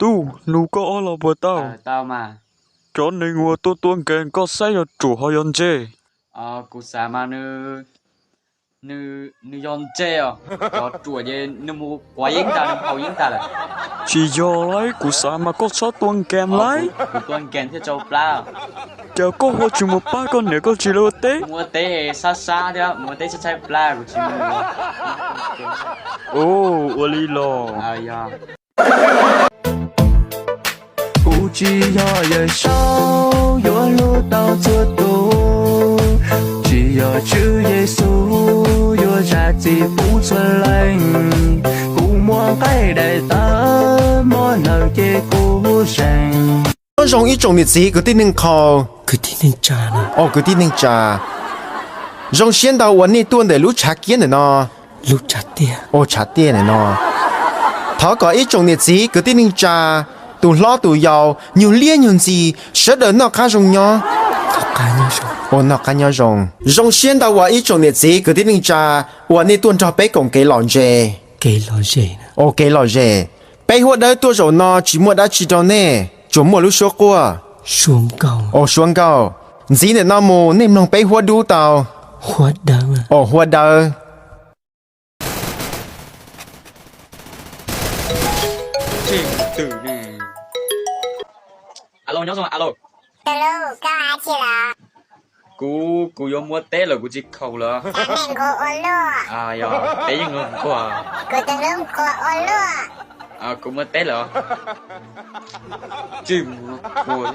Tub, nug koj ob los puas tau? Cov neeg uas tuaj tua nkees koj saib yog ruam ho yog ntse? Kuv xav mas nws yog ntse os, cov ruam ces nws mus quav yeeb tas, nws haus yeeb tas lawm. Tsis yog lauj, kuv xav mas koj txhob tua nkees lauj. Kuv tua nkees thiaj tsau plab. Cas koj ho tsis mus pab koj niam koj txiv lawv ua teb? Mus ua teb sab sab thiab, mus ua teb tshaib tshaib plab kuv tsis mus. Ua li los. Kuv tsis yog Yawm Saub yuav hlub tau txhua tus, tsis yog Tswv Yexus yuav zam txim pub txhua leej. Kuv muaj nqaij daim tawv, muaj hneev ces kuv zeeg. Nyob zoo ib tsoom niam txiv kwv tij neej tsa, kwv tij neej tsa, zoo siab ntau uas nej tuaj ntawm lub tshav kiab ntawm no. Lub tshav tiaj, tshav tiaj ntawm no. Thov kom ib tsoom niam txiv kwv tij neej tsa, tus hlob tus yau, nyuag liab nyuag ntxhi, sawv daws noj qab zoo nyob. Noj qab nyob zoo. Zoo siab ntau uas ib tsoom niam txiv kwv tij neej tsa uas nej tuaj nrog peb koom kev lom zem. Kev lom zem. Peb Huab Dawb tuaj zaum no tsis muaj dab tsi rau nej, tsuas muaj lub suab quaj. Suab nkauj. Ntxiv ntawm no mus nej mloog peb Huab Dub tau. Huab Dawb. Kuv, kuv yuav muab teb lawm kuv tsis khoom lawm. Peb yeej nquag. Kuv muab teb lawm. Tsis mus nquag.